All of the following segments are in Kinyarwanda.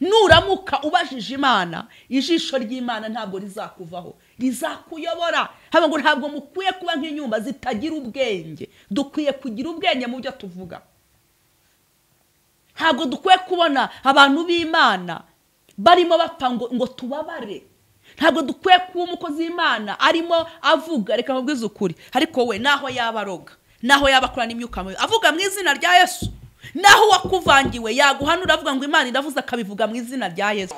Nuramuka ubajije Imana, ijisho ry'Imana ntabwo rizakuvaho, rizakuyobora. Haba ngo ntabwo mukwiye kuba nk'inyumba zitagira ubwenge. Dukwiye kugira ubwenge mu byo tuvuga. Ntabwo dukwiye kubona abantu b'Imana barimo bapfa ngo tubabare. Ntabwo dukwiye kuba umukozi w'Imana arimo avuga, reka mubwize ukuri, ariko we naho yaba aroga, naho yaba akora n'imyuka mibi, avuga mu izina rya Yesu. Naho wakuvangiwe yaguhanura avuga ngo Imana iravuze, akabivuga mu izina rya Yesu.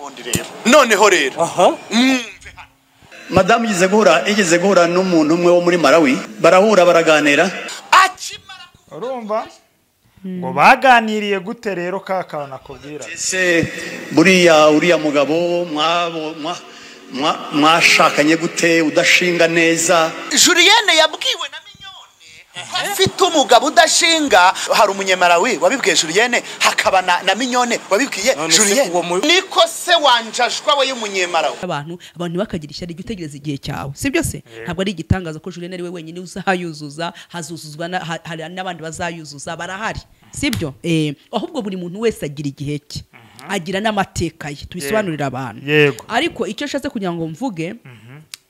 Noneho rero madamu yigeze guhura n'umuntu umwe wo muri Malawi, barahura baraganira. Urumva ngo baganiriye gute rero kaka nakubwira? Ese buriya uriya mugabo mwashakanye gute udashinga neza? Julienne yabwiwe na Mignone afite umugabo udashinga. Hari umunyamarawi wabibwiye Julienne, hakaba na Mignone wabibwiye Julienne. Niko se wanjashwa we y'umunyamarawi. Abantu bakagira ishyari ryo utegereza igihe cyawe, sibyo se? Ntabwo ari igitangaza ko Julienne ari we wenyine uzayuzuza, hazuzuzwa hari n'abandi bazayuzuza, barahari, sibyo? Ahubwo buri muntu wese agira igihe cye, agira n'amateka ye, tubisobanurira abantu. Ariko icyo nshatse kugira ngo mvuge,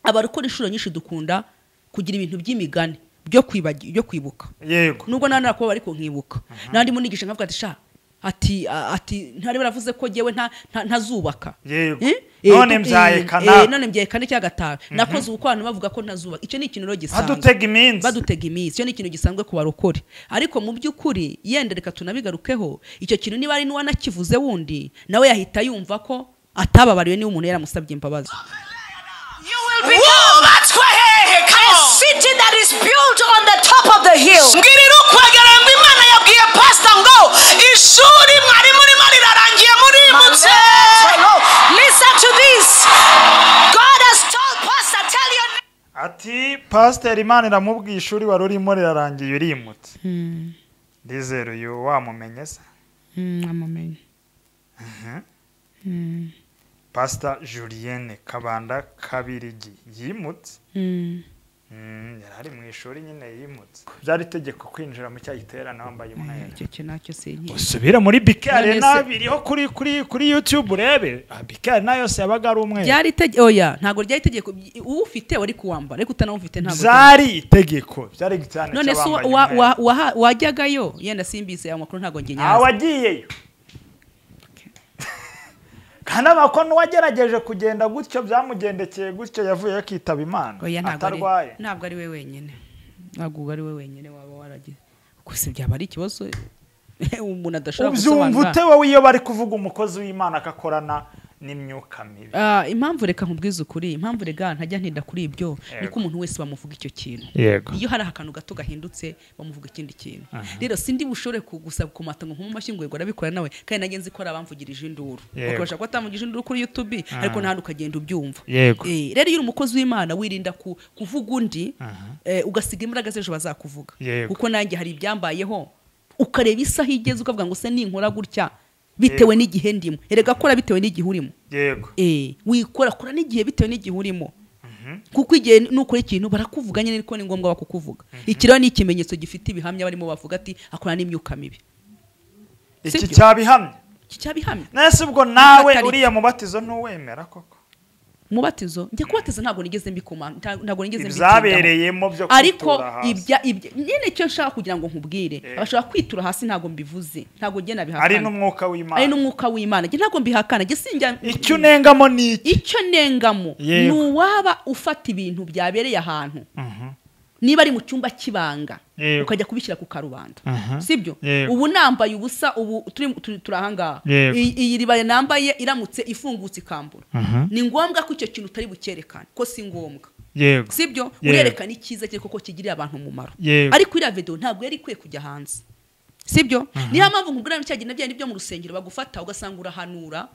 abarokora inshuro nyinshi dukunda kugira ibintu by'imigani byo kwibuka. Yego. Nubwo nana kuba ariko nkibuka. Nandi munigisha nkavuga ati sha ati ntari baravuze ko jewe ntazubaka. Yego. None mbyaye kana. None mbyaye kane cya gatanu. Nakoze uko abantu bavuga ko ntazubaka. Icyo ni ikintu rero gisanzwe. Badutega iminsi. Badutega iminsi. Icyo ni ikintu gisanzwe ku barokore. Ariko mu by'ukuri yenda reka tunabigarukeho, icyo kintu niba ari nuwanakivuze wundi nawe yahita yumva ko atababariwe niba umuntu yaramusabye imbabazi. You will become a city that is built on the top of the hill. Ngirira ukwagera ngo Imana yabwiye pastor ngo ishuri mwari murimo rirarangiye murimutse. Listen to this. God has told pastor, tell your ati pastor Imana iramubwiye ishuri wari urimo rirarangiye urimutse. Ndizero uyu wamumenye se? Amumenye. Pastor Julienne Kabanda Kabirigi yimutse. Yari mu ishuri nyine yimutse. Byari itegeko kwinjira mu cyagiterana wambaye umweru. Icyo cyo nacyo sinki. Usubira muri BK Arena biriho kuri YouTube urebe. BK Arena yose yabaga ari umweru. Byari itegeko, oya, ntago ryari itegeko, ufite wari kuwambara ariko utanawufite ntago. Byari itegeko, byari gitane cy'abambaye. None se wajyagayo yenda simbize ya makuru ntago ngiye nyaza. Awagiyeyo. Kana makono wagerageje kugenda gutyo byamugendekeye gutyo yavuye akitaba Imana atarwaye. Ntabwo ari we wenyine. Ntabwo ari we wenyine waba waragize. Gusa byaba ari ikibazo umuntu adashobora gusobanura. Ubyumva ute wowe iyo bari kuvuga umukozi w'Imana akakorana n'imyuka mibi? Impamvu reka nkubwize ukuri, impamvu rega ntajya ntinda kuri ibyo, niko umuntu wese bamuvuga icyo kintu. Iyo hari akantu gato gahindutse bamuvuga ikindi kintu. Rero sindi bushore kugusaba kumata ngo nkumashyi ngo arabikora nawe, kandi nanjye nzi ko ari abamvugirije induru. Ukabasha ko atamvugije induru kuri YouTube, ariko nta ukagenda ubyumva. Rero iyo uri umukozi w'Imana wirinda kuvuga undi, ugasiga imbaraga z'ejo bazakuvuga. Kuko nanjye hari ibyambayeho, ukareba isaha igeze ukavuga ngo se ninkora gutya bitewe n'igihe ndimo. Erega kora bitewe n'igihe urimo. Yego. Wikora kora n'igihe bitewe n'igihe urimo. Kuko igihe nukora ikintu barakuvuga nyine, ariko ni ngombwa bakukuvuga. Ikiro ni ikimenyetso gifite ibihamya barimo bavuga ati akora n'imyuka mibi. Iki cyabihamya. Iki cyabihamya. Nese ubwo nawe uriya mubatizo ntuwemera koko? Mubatizo njye kubatiza ntabwo nigeze mbikoma, ntabwo nigeze mbitindaho. Ibyabereyemo byo kwitura hasi. Ariko ibya nyine cyo nshaka kugira ngo nkubwire, abashaka kwitura hasi ntabwo mbivuze, ntabwo ngiye nabihakana. Ari n'umwuka w'Imana. Ari n'umwuka w'Imana. Njye ntabwo mbihakana, njye sinjya. Icyo unengamo ni iki? Icyo nengamo ni uwaba ufata ibintu byabereye ahantu. Niba ari mu cyumba kibanga ukajya kubishyira ku karubanda, sibyo? Ubu nambaye ubusa, ubu turi ahangaha, iyi ribaye nambaye iramutse ifungutse ikambura, ni ngombwa ko icyo kintu utari bucyerekane, ko si ngombwa, sibyo? Urerekana icyiza cye koko kigirira abantu umumaro. Ariko iriya video ntabwo yari ikwiye kujya hanze, sibyo? Niyo mpamvu nkubwira ngo cyagiye nabyo byo mu rusengero bagufata ugasanga urahanura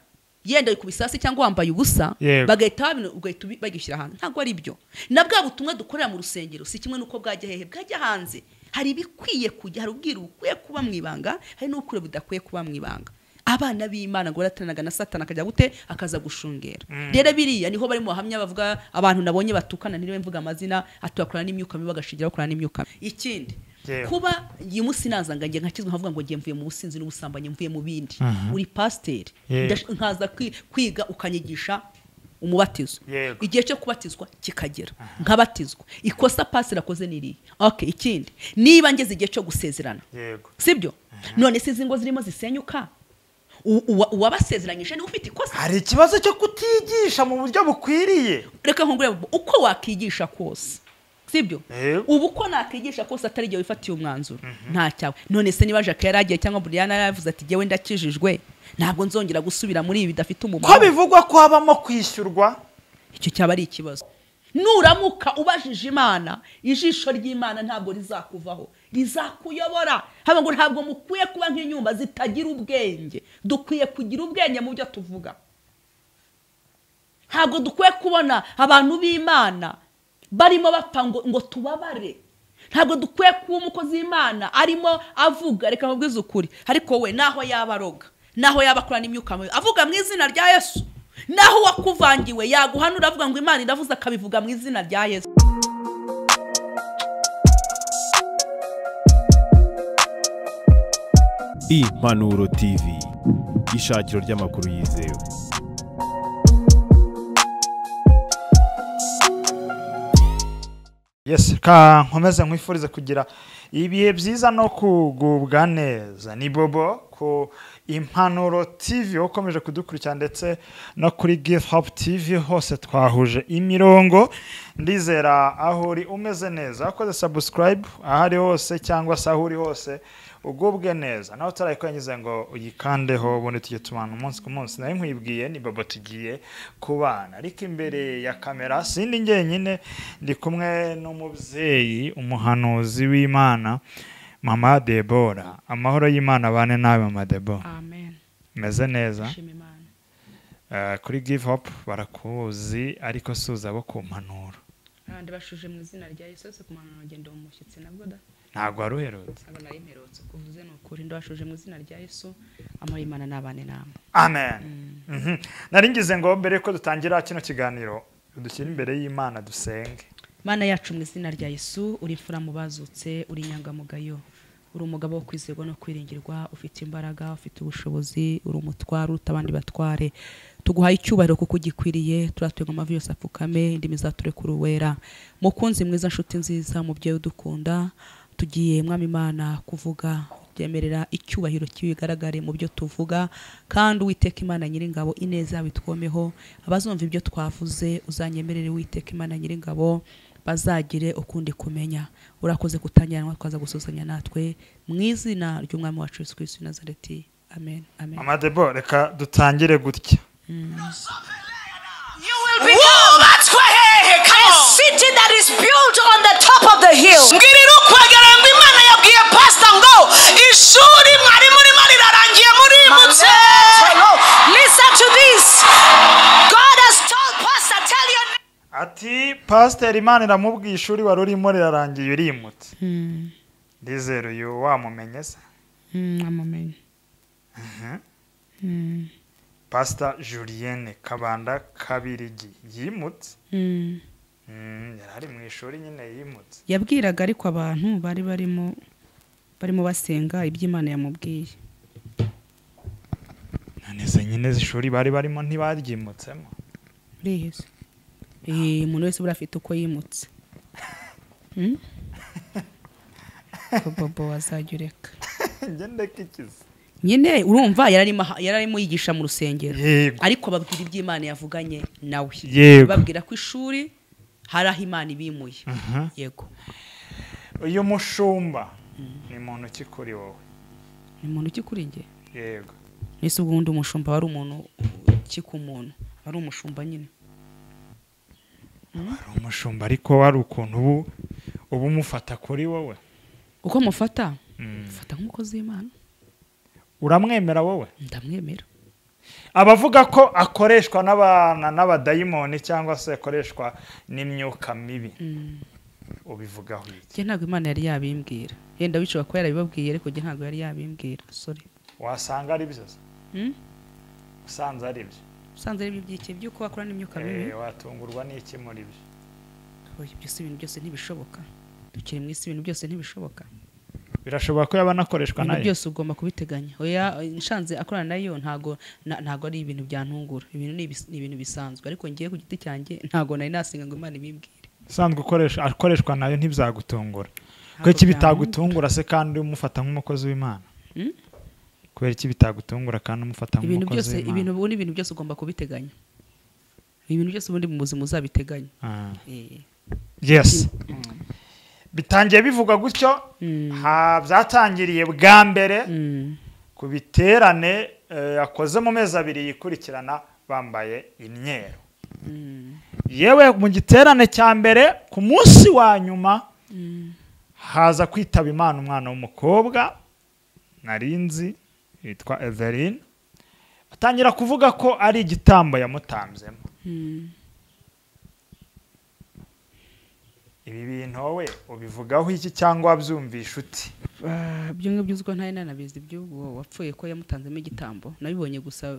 yenda kubisasi cyangwa wambaye ubusa, bagahita ugahita bagishyira hanze. Ntabwo ari byo. Na bwa butumwa dukorera mu rusengero si kimwe nuko bwajya hehe, bwajya hanze. Hari ibikwiye kujya, hari ubwiru bukwiye kuba mu ibanga, hari n'ukure budakwiye kuba mu ibanga. Abana b'Imana ngo baratanaga na Satana akajya gute akaza gushungera. Rero biriya niho bari mu bahamya bavuga abantu nabonye batukana, ntiriwe mvuga amazina, atubakorana n'imyuka mibi bagashigira bakorana n'imyuka. Ikindi Kuba uyu munsi naza ngange nkakizwa nkavuga ngo ngiye mvuye mu businzi n'ubusambanyi mvuye mu bindi. Uri pasiteri nkaza kwiga ukanyigisha umubatizo. Igihe cyo kubatizwa kikagera nkabatizwa. Ikosa pasiteri akoze niriye. Okay, ikindi niba ngeze igihe cyo gusezerana. Sibyo? None se izi ngo zirimo zisenyuka uwabasezeranyije ni ufite ikosa. Hari ikibazo cyo kutigisha mu buryo bukwiriye. Reka nkongere uko wakigisha kose. Sibyo? Ubu ko nakigisha kose atari igihe wifatiye umwanzuro nta cyawe. None se niba Jacques yaragiye cyangwa Brian yaravuze ati jyewe ndakijijwe ntabwo nzongera gusubira muri ibi bidafite umumaro. Ko bivugwa ko habamo kwishyurwa, icyo cyaba ari ikibazo. Nuramuka ubajije Imana, ijisho ry'Imana ntabwo rizakuvaho, rizakuyobora. Haba ngo ntabwo mukwiye kuba nk'inyumba zitagira ubwenge. Dukwiye kugira ubwenge mu byo tuvuga. Ntabwo dukwiye kubona abantu b'Imana barimo bapfa ngo tubabare. Ntabwo dukwiye kuba umukozi w'Imana arimo avuga reka mubwize ukuri, ariko we naho yaba aroga, naho yaba akora n'imyuka mibi, avuga mu izina rya Yesu. Naho wakuvangiwe yaguhanura avuga ngo Imana iravuze akabivuga mu izina rya Yesu. Impanuro TV, ishakiro ry'amakuru yizewe. Yes, ka nkomeze nkwifurize kugira ibihe byiza no kugubwa neza. Ni Bobo ku Impanuro TV ukomeje kudukurikira ndetse no kuri Give Hope TV hose twahuje imirongo. Ndizera aho uri umeze neza, wakoze subscribe ahari hose cyangwa se aho uri hose ugubwe neza. Nawe utarayikora ngo uyikandeho ubundi tujye tubana umunsi ku munsi. Nayo nkwibwiye ni Bobo tugiye kubana, ariko imbere ya kamera sindi njyenyine, ndi kumwe n'umubyeyi umuhanuzi w'Imana Mama Debora. Amahoro y'Imana bane nawe Mama Debora. Amen. Meze neza. Kuri Give Hope barakuzi ariko suza bo ku mpanuro. Ndabashuje mu izina rya Yesu se ku mpanuro ngendo umushyitsi nabwo da. Ntabwo waruherutse. Ntabwo nari mperutse kuvuze ni ukuri. Ndabashuje mu izina rya Yesu, amahoro y'Imana n'abane namwe. Amen. Nari ngize ngo mbere ko dutangira kino kiganiro dushyire imbere y'Imana dusenge. Mana yacu mu izina rya Yesu, uri imfura mu bazutse, uri inyangamugayo, uri umugabo wo kwizerwa no kwiringirwa, ufite imbaraga, ufite ubushobozi, uri umutware uruta abandi batware. Tuguhaye icyubahiro kuko ugikwiriye. Turatwega amavi yose apfukame, indimi zaturekura uwera. Mukunzi mwiza, nshuti nziza, mubyeyi udukunda, tugiye Mwami Imana kuvuga, byemerera icyubahiro kibigaragare mu byo tuvuga, kandi Uwiteka Imana Nyiringabo ineza bitwomeho. Abazumva ibyo twavuze uzanyemerere Uwiteka Imana Nyiringabo bazagire ukundi kumenya. Urakoze kutangiranwa twaza gusuzanya natwe mu izina ry'Umwami wacu Yesu Kristo Nazareti. Amen. Amen. Mama Debo, reka dutangire gutya. You will become a city that is built on the top of the hill. Ngirira ukwegera ngo Imana yabwiye pastor ngo ishuri mwari murimo rirarangiye murimutse. Listen to this. God has told pastor, tell your ati pastor Imana iramubwiye ishuri wari urimo rirarangiye urimutse. Ndizera uyu wamumenye se? Amumenye. Pastor Julienne Kabanda Kabirigi yimutse. Yari mu ishuri nyine yimutse. Yabwiraga ariko abantu bari barimo basenga iby'Imana yamubwiye. None se nyine ishuri bari barimo ntibaryimutsemo. Riheze. Umuntu wese burafite uko yimutse. Bobo wazajya ureka. Ngende kikize. Nyine urumva yararimo yigisha mu rusengero, ariko babwira iby'Imana yavuganye nawe. Babwira ko ishuri hari aho Imana ibimuye. Yego. Uyu mushumba ni muntu ki kuri wowe? Ni muntu ki kuri nge? Yego. Nese ubundi umushumba wari umuntu ki ku muntu? Ari umushumba nyine. Ari umushumba ariko wari ukuntu ubu mufata kuri wowe. Uko mufata? Mufata nk'umukozi w'Imana. Uramwemera wowe? Ndamwemera. Abavuga ko akoreshwa n'abana n'abadayimoni cyangwa se akoreshwa n'imyuka mibi. Ubivugaho iki? Njye ntabwo Imana yari yabimbwira. Yenda bishobora kuba yarabibabwiye ariko njye ntabwo yari yabimbwira. Sorry. Wasanga ari byo se? Usanze ari byo. Usanze ari byo byiki by'uko akora n'imyuka mibi? Watungurwa n'iki muri byo? Oya, ibyo si ibintu byose ntibishoboka. Tukiri mu isi ibintu byose ntibishoboka. Birashoboka ko yaba anakoreshwa nayo. Ibintu byose ugomba kubiteganya. Oya, nshanze akorana nayo ntago ari ibintu byantungura. Ibintu ni ibintu bisanzwe, ariko ngiye ku giti cyanjye ntago nari nasenga ngo Imana ibimbwire. Sanzwe akoreshwa nayo ntibyagutungura. Kuko iki bitagutungura se kandi umufata nk'umukozi w'Imana? Kubera iki bitagutungura kandi umufata nk'umukozi w'Imana? Ibintu ubundi ibintu byose ugomba kubiteganya. Ibintu byose ubundi mu buzima uzabiteganya. Yes. Bitangiye bivugwa gutyo, byatangiriye bwa mbere ku biterane yakoze mu mezi abiri yikurikirana bambaye imyeru. Yewe mu giterane cya mbere ku munsi wa nyuma haza kwitaba Imana umwana w'umukobwa narinzi yitwa Eveline, atangira kuvuga ko ari igitambo yamutanzemo. Ibi bintu wowe ubivugaho iki cyangwa wabyumvisha uti? Ibyo ngibyo uziko ntari nanabizi by'uwo wapfuye ko yamutanzemo igitambo, nabibonye gusa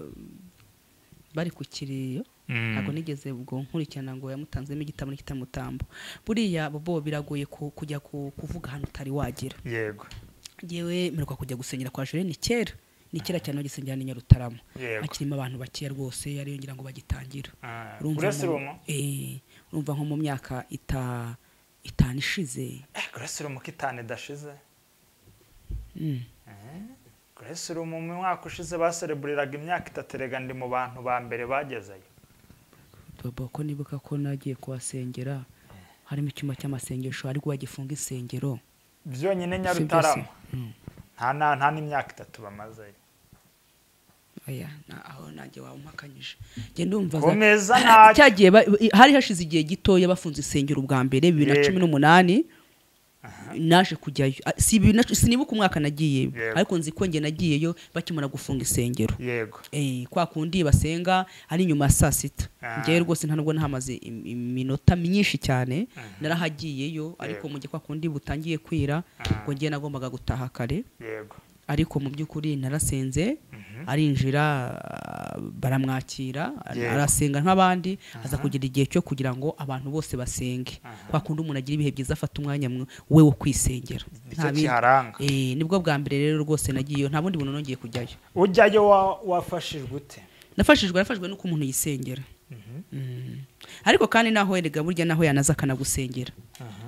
bari ku kiriyo, ntabwo nigeze ubwo nkurikirana ngo yamutanzemo igitambo n'ikitamutambo. Buriya bobo biragoye kujya kuvuga ahantu utari wagera. Yego. Ngewe mperuka kujya gusengera kwa Julienne kera, ni kera cyane bagisengera ni Nyarutarama, hakirimo abantu bakeya rwose, ariyo ngira ngo bagitangira. Urumva nko mu myaka itanu ishize. Grace Room ko itanu idashize? Grace Room mu mwaka ushize basereburiraga imyaka 3, erega ndi mu bantu ba mbere bagezeyo. Bobo ko nibuka ko nagiye kuhasengera harimo icyuma cy'amasengesho ariko bagifunga insengero byonyine Nyarutarama. Nta n'imyaka 3 bamazeyo. Oya, aho nanjye wampakanyije. Nge ndumva komeza nta cyagiye hari hashize igihe gitoya bafunze insengero ubwa mbere 2018 naje kujyayo. Si sinibuka umwaka nagiyeyo, ariko nzi ko nge nagiyeyo bakimara gufunga insengero. Yego. Kwa kundi basenga ari nyuma ya saa 6. Ngewe rwose nta nubwo nahamaze iminota myinshi cyane, narahagiyeyo ariko mu gihe kwa kundi butangiye kwira ngo ngiye nagombaga gutaha kare. Yego. Ariko mu by'ukuri narasenze, arinjira baramwakira, arasenga nk'abandi, aza kugira igihe cyo kugira ngo abantu bose basenge. Kwa kundi umuntu agira ibihe byiza afata umwanya we wo kwisengera. Nibwo bwa mbere rero rwose nagiyeyo, nta bundi buntu nongeye kujyayo. Ujyayo wafashijwe ute? Nafashijwe nuko umuntu yisengera. Ariko kandi naho erega burya naho yanaza akanagusengera.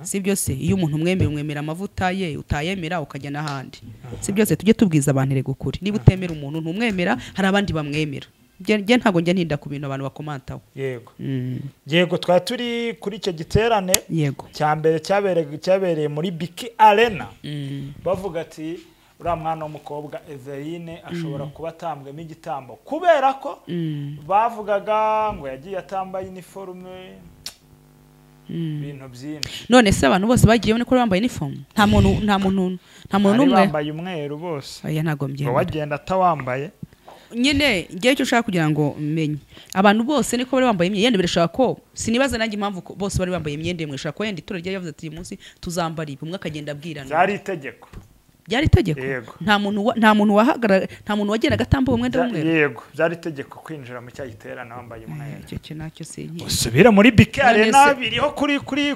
Si byose iyo umuntu umwemera umwemera amavuta ye, utayemera ukajya n'ahandi. Si byose tujye tubwiza abantu erega ukuri. Niba utemera umuntu ntumwemera, hari abandi bamwemera. Nge ntago njya ntinda ku bintu abantu bakomantaho. Yego. Yego, twari turi kuri icyo giterane cya mbere cyabereye muri Biki Arena. Bavuga ati uriya mwana w'umukobwa Eveline ashobora kuba atambwemo igitambo kubera ko bavugaga ngo yagiye atambaye iniforume, ibintu byinshi. None se abantu bose bagiye niko bambaye iniforume? Nta muntu n'umwe bambaye umweru bose. Oya, ntago mbyemera. Wagenda atawambaye nyine. Ngiye cyo ushaka kugira ngo menye abantu bose niko bari bambaye imyenda, birashaka ko sinibaza nanjye impamvu bose bari bambaye imyenda imwe. Ushaka ko yenda itorero ryavuze ati uyu munsi tuzambara ibi, umwe akagenda abwirana. Byari itegeko. Byari itegeko. Nta muntu wahagarara, nta muntu wageraga atambaye umwenda w'umweru. Yego, byari itegeko kwinjira mu cya giterane wambaye umweru. Icyo nacyo sinki. Usubira muri Biki Arena biriho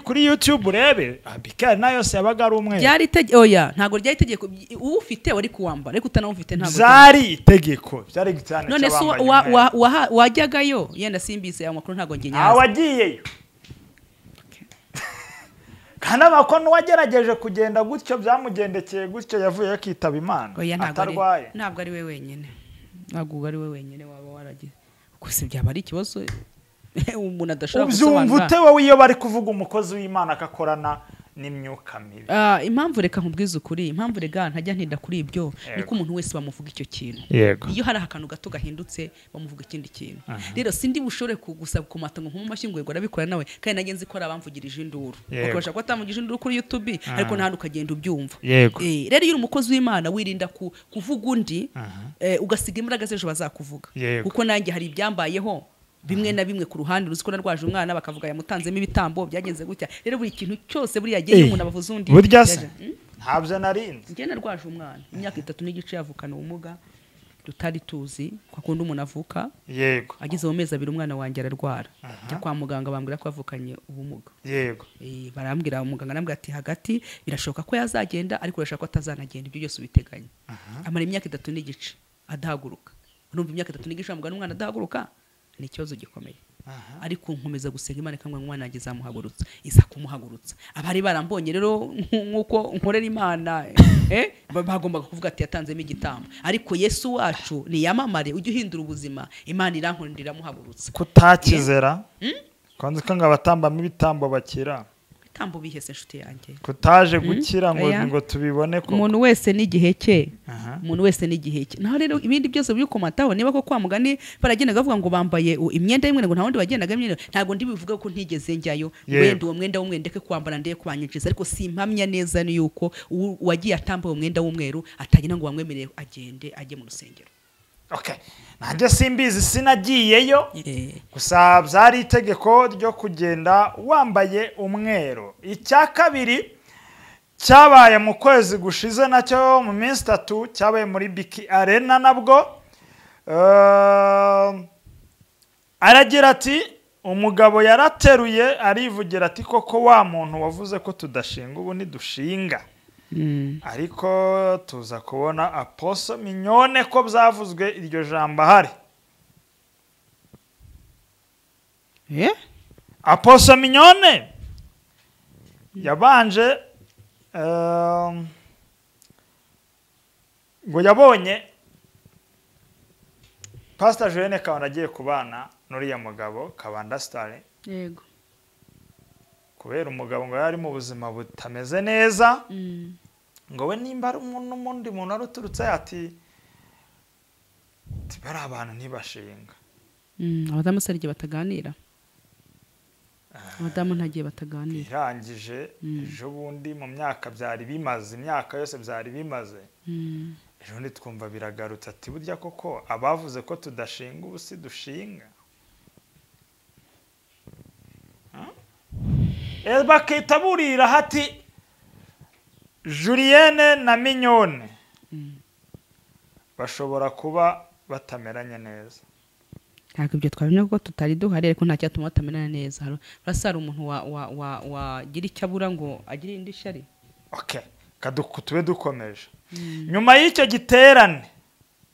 kuri YouTube urebe. Biki Arena yose yabaga ari umweru. Byari itegeko. Oya, ntago ryari itegeko. Ufite wari kuwambara, ariko utanawufite ntago. Byari itegeko. Byari igiterane cy'abambaye. None se wajyagayo yenda simbize ayo makuru ntago ngiye nyazi. Wagiyeyo. Kandi abakono wagerageje kugenda gutyo byamugendekeye gutyo, yavuye akitaba Imana atarwaye. Ntabwo ari we wenyine. Ntabwo ari we wenyine waba waragize. Gusa byaba ari ikibazo umuntu adashobora gusobanura. Ubyumva ute wowe iyo bari kuvuga umukozi w'Imana akakorana n'imyuka mibi? Impamvu reka nkubwize ukuri, impamvu rega ntajya ntinda kuri ibyo, niko umuntu wese bamuvuga icyo kintu. Iyo hari akantu gato gahindutse bamuvuga ikindi kintu. Rero sindi bushore kugusaba kumata ngo nkumu mashyi ngo yego arabikora nawe, kandi nanjye nzi ko ari abamvugirije induru. Ukabasha ko atamvugije induru kuri YouTube, ariko nta ukagenda ubyumva. Rero iyo uri umukozi w'Imana wirinda kuvuga undi, ugasiga imbaraga z'ejo bazakuvuga. Kuko nanjye hari ibyambayeho bimwe na bimwe ku ruhande, uzi ko narwaje umwana bakavuga yamutanzemo ibitambo byagenze gutya. Rero buri kintu cyose buriya yagiye umuntu abavuza undi. Burya se ntabyo narinze. Njye narwaje umwana imyaka 3 n'igice yavukana ubumuga. Tutari tuzi ko akunda umuntu avuka. Yego. Ageze mu mezi 2 umwana wanjye ararwara. Njya kwa muganga bambwira ko avukanye ubumuga. Yego. Barambwira, umuganga arambwira ati hagati birashoboka ko yazagenda ariko birashoboka ko atazanagenda, ibyo byose ubiteganya. Amara imyaka 3 n'igice adahaguruka. Urumva imyaka 3 n'igice muganga n'umwana adahaguruka ni ikibazo gikomeye. Ariko nkomeza gusenga Imana ikambwira ngo umwana wanjye izamuhagurutsa, iza kumuhagurutsa. Abari barambonye rero nkuko nkorera Imana bagombaga kuvuga ati yatanzemo igitambo, ariko Yesu wacu ni yamamare ujye uhindura ubuzima, Imana irankundira iramuhagurutsa. Kutakizera kwanza ko ngo abatambamo ibitambo bakira ibitambo bihese inshuti yanjye, kutaje gukira ngo tubibone ko umuntu wese n'igihe cye, umuntu wese n'igihe cye. Naho rero ibindi byose byukomataho niba ko kwa mugani baragendaga bavuga ngo bambaye imyenda y'umweru ngo nta wundi wagendaga imyenda, ntabwo ndi bivuga ko ntigeze njyayo, wenda uwo mwenda w'umweru ndeke kwambara ndeke kwanyinjiza, ariko simpamya neza ni yuko uwagiye atambaye umwenda w'umweru atagira ngo bamwemerere agende ajye mu rusengero. Okay, nanjye simbizi sinagiyeyo, gusa byari itegeko ryo kugenda wambaye umweru. Icya kabiri cyabaye mu kwezi gushize nacyo mu minsi 3, cyabaye muri Biki Arena nabwo. Aragira ati umugabo yarateruye arivugira ati koko wa muntu wavuze ko tudashinga ubu ntidushinga. Ariko tuza kubona Apostle Mignone ko byavuzwe iryo jambo ahari. Apostle Mignone yabanje ngo yabonye Pastor Julienne Kabanda agiye kubana n'uriya mugabo Kabanda Star. Yego. Kubera umugabo ngo yari mu buzima butameze neza, ngo we nimba ari umuntu muntu aruturutse ati bari abantu ntibashinga. Abadamu se igihe bataganira, abadamu ntagiye bataganira. Irangije ejo bundi mu myaka byari bimaze, imyaka yose byari bimaze, ejo bundi twumva biragarutse ati burya koko abavuze ko tudashinga ubu si dushinga. Bakita burira hati Julienne na Mignone bashobora kuba batameranye neza. Ntabwo ibyo twabimenya kuko tutari duhari, ariko nta cyatuma batamerana neza. Urasara umuntu wa wagira icyo abura ngo agire indi shari. Okay, tube dukomeje. Nyuma y'icyo giterane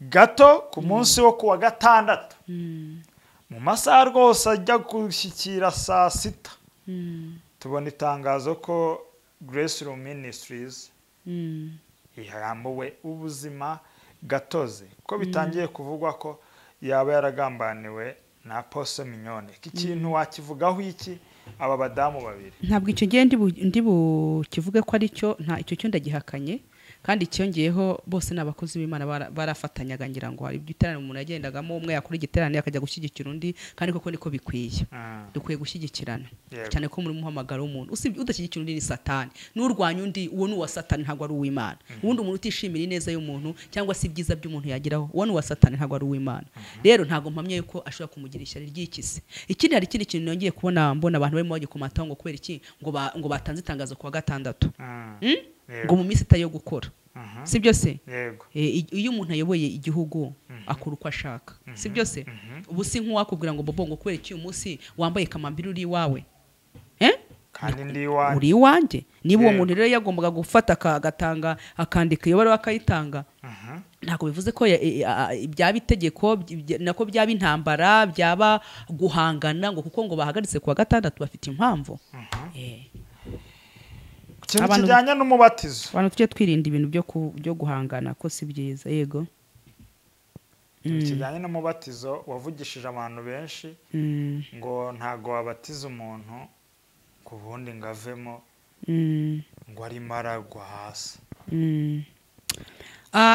gato ku munsi wo kuwa gatandatu mu masaha rwose ajya gushyikira saa 6, tubona itangazo ko Grace Room Ministries ihambuwe ubuzima gatozi, ko bitangiye kuvugwa ko yaba yaragambaniwe na Apostle Mignone. Iki kintu wakivugaho iki aba badamu babiri? Ntabwo icyo gihe ndi bukivuge ko ari cyo, nta icyo cyo ndagihakanye, kandi cyongeyeho bose n'abakozi b'Imana barafatanyaga, ngira ngo hari igiterane umuntu yagendagamo umwe yakora igiterane akajya gushyigikira undi, kandi koko niko bikwiye. Dukwiye gushyigikirana cyane ko muri muhamagaro w'umuntu usibye udashyigikira undi ni Satani, n'urwanya undi uwo ni uwa Satani, ntabwo ari uw'Imana. Ubundi umuntu utishimira ineza y'umuntu cyangwa se ibyiza by'umuntu yageraho, uwo ni uwa Satani, ntabwo ari uw'Imana. Rero ntabwo mpamya yuko ashobora kumugira ishyari ry'ikisi. Ikindi hari ikindi kintu nongeye kubona, mbona abantu barimo bagikomataho ngo kubera iki ngo batanze itangazo kuwa gatandatu ngo mu minsi itayo gukora. Si byo se? Yego. Iyo umuntu ayoboye igihugu akora uko ashaka. Si byo se? Ubu si nk'uwakubwira ngo Bobo ngo kubera iki uyu munsi wambaye kamambiri uri iwawe? Kandi ndi iwanjye. Uri iwanjye. Niba uwo muntu rero yagombaga gufata agatanga akandika iyo baruwa akayitanga, ntabwo bivuze ko byaba itegeko, nako byaba intambara, byaba guhangana ngo kuko ngo bahagaritse kuwa gatandatu bafite impamvu. Ikintu kijyanye n'umubatizo, abantu tujye twirinda ibintu byo guhangana ko si byiza. Yego. Kijyanye n'umubatizo wavugishije abantu benshi ngo ntago wabatiza umuntu ku bundi ngo avemo ngo arimo aragwa hasi.